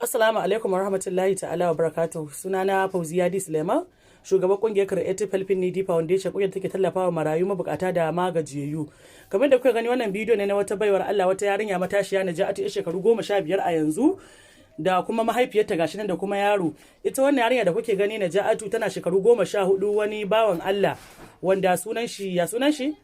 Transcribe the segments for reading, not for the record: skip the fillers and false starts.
Assalamu alaikum warahmatullahi ta'ala wa barakatuh. Sunana Fauziya D. Suleiman, shugaban kungiyar Creative Helping Needy Foundation, kungiyar take tallafawa marayu, mabukata da magajiyayyu. Kamar da kuka gani, wannan bidiyo ne na wata baiwar Allah, wata yarinya matashiya, Naja'atu, yar shekaru 15 a yanzu, da kuma mahaifiyarta, gashi nan, da kuma yaro. Ita wannan yarinya da kuke gani, Naja'atu, tana shekaru 14. Wani bawan Allah wanda sunan shi, ya sunan shi?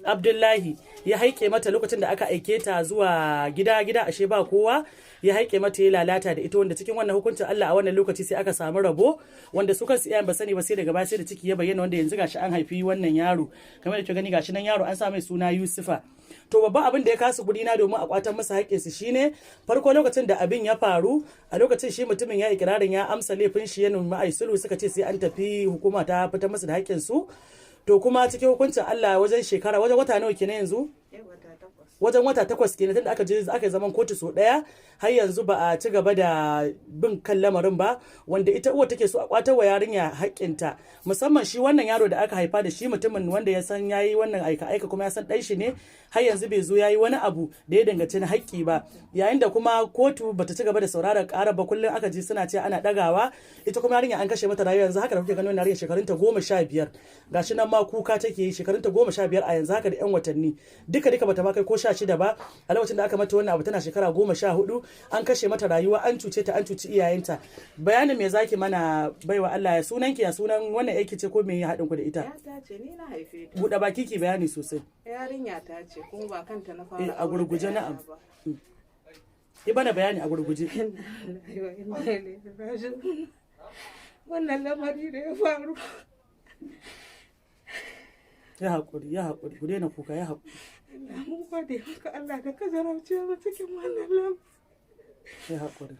Abdullahi, ya haike mata lokacin da aka aike ta zuwa gida gida, ashe ba kowa. Ya haike mata, ya lalata da ita, wanda cikin wannan hukuncin Allah a wannan lokaci sai aka samu rabo, wanda su kansu iyayen ba sani ba, sai daga baya sai da ciki ya bayyana, wanda yanzu gashi an haifi wannan yaro. Kamar da kuke gani, gashi nan yaro, an sa mai suna Yusufa. To, babban abin da ya kasu guri na domin a kwatan masa haƙƙin su shine, farko, lokacin da abin ya faru, a lokacin shi mutumin ya ikirarin ya amsa laifin shi, ya nemi ai sulhu, suka ce sai an tafi hukuma ta fitar masa da haƙƙin su. To, kuma cikin hukuncin Allah, wajen shekara, wajen wata nawa kenan yanzu? Wajen wata 8 kenan tunda aka je aka yi zaman kotu so daya, har yanzu ba a ci gaba da bin kan lamarin ba, wanda ita uwa take so a kwatar wa yarinya haƙƙinta, musamman shi wannan yaro da aka haifa da shi mutumin, wanda ya san yayi wannan aika aika kuma ya san ɗan shi ne, har yanzu bai zo yayi wani abu da ya danganci na haƙƙi ba, yayin da kuma kotu bata ci gaba da sauraron ƙara ba. Kullum aka ji suna ce ana ɗagawa. Ita kuma yarinya an kashe mata rayuwa. Yanzu haka da kuke ganin yarinya, shekarunta 15, gashi nan ma kuka take yi. Shekarunta 15 a yanzu haka da yan watanni, duka duka bata ma kai ko 16 ba. A lokacin da aka mata wannan abu tana shekara 14. An kashe mata rayuwa, an cuce ta, an cuci iyayenta. Bayanin me zaki mana, baiwa Allah? Ya sunan ki? Ya sunan wannan aiki ce ko me ya haɗin ku da ita? Ya ce ni na haife ta. Buɗe baki ki bayani sosai. Yarinya ta ce, kuma ba kanta na fara A gurguje, na'am. Yi bana bayani a gurguje. Wannan lamari da ya faru. Ya haƙuri, ya haƙuri, ku daina kuka, ya haƙuri. Allah, mun gode maka Allah da ka jarabce mu cikin wannan lamari. Ya haƙuri,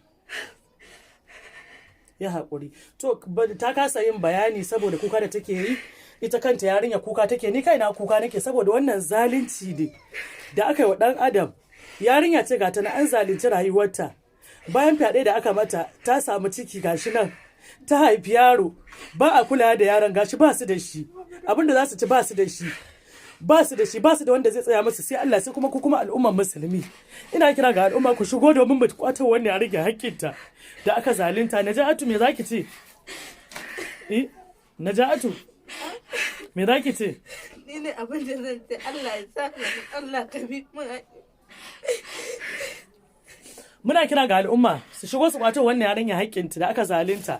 ya haƙuri. To, ta kasa yin bayani saboda kuka da take yi. Ita kanta yarinya kuka take, ni kaina kuka nake, saboda wannan zalunci ne da aka yi wa ɗan adam. Yarinya ce ga ta na an zalunci rayuwarta. Bayan fyaɗe da aka mata, ta samu ciki, gashi nan ta haifi yaro, ba a kula da yaron. Gashi ba su da shi, abinda za su ci ba su da shi, ba su da shi, ba su da wanda zai tsaya musu sai Allah, sai kuma ku, kuma al'ummar musulmi. Ina kira ga al'umma ku shigo domin mu kwato wannan yarinya hakkinta da aka zalunta. Naja'atu, me zaki ce? Eh, Naja'atu, me zaki ce? Ni ne abin da zan ce, Allah ya saka, Allah ka bi mu. Muna kira ga al'umma su shigo su kwato wannan yarinya haƙƙinta da aka zalunta.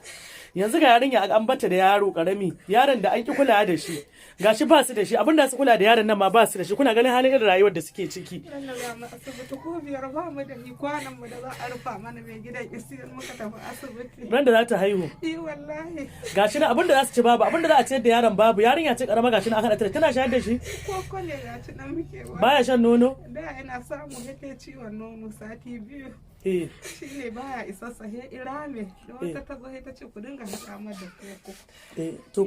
Yanzu ga yarinya an bata da yaro karami, yaron da an ki kula da shi. Gashi ba su da shi, abinda su kula da yaron nan ma ba su da shi. Kuna ganin halin irin rayuwar da suke ciki. Ran da za mu asibiti, ko biyar ba mu da ni, kwanan mu da za a rufa mana, mai gidan isiyar muka tafi asibiti. Ran da za ta haihu. Eh, wallahi. Gashi na abinda za su ci babu, abinda za a ciyar da yaron babu. Yarinya ce karama, gashi na aka haɗa ta, tana shayar da shi. Ko kwale ya ci nan muke ba. Baya shan nono. Da yana samu, yake ciwon nono sati 2. Shi ne baya isa sahe irame da wata ta zo ta ce ku dinga haɗa mata da koko. Eh, to.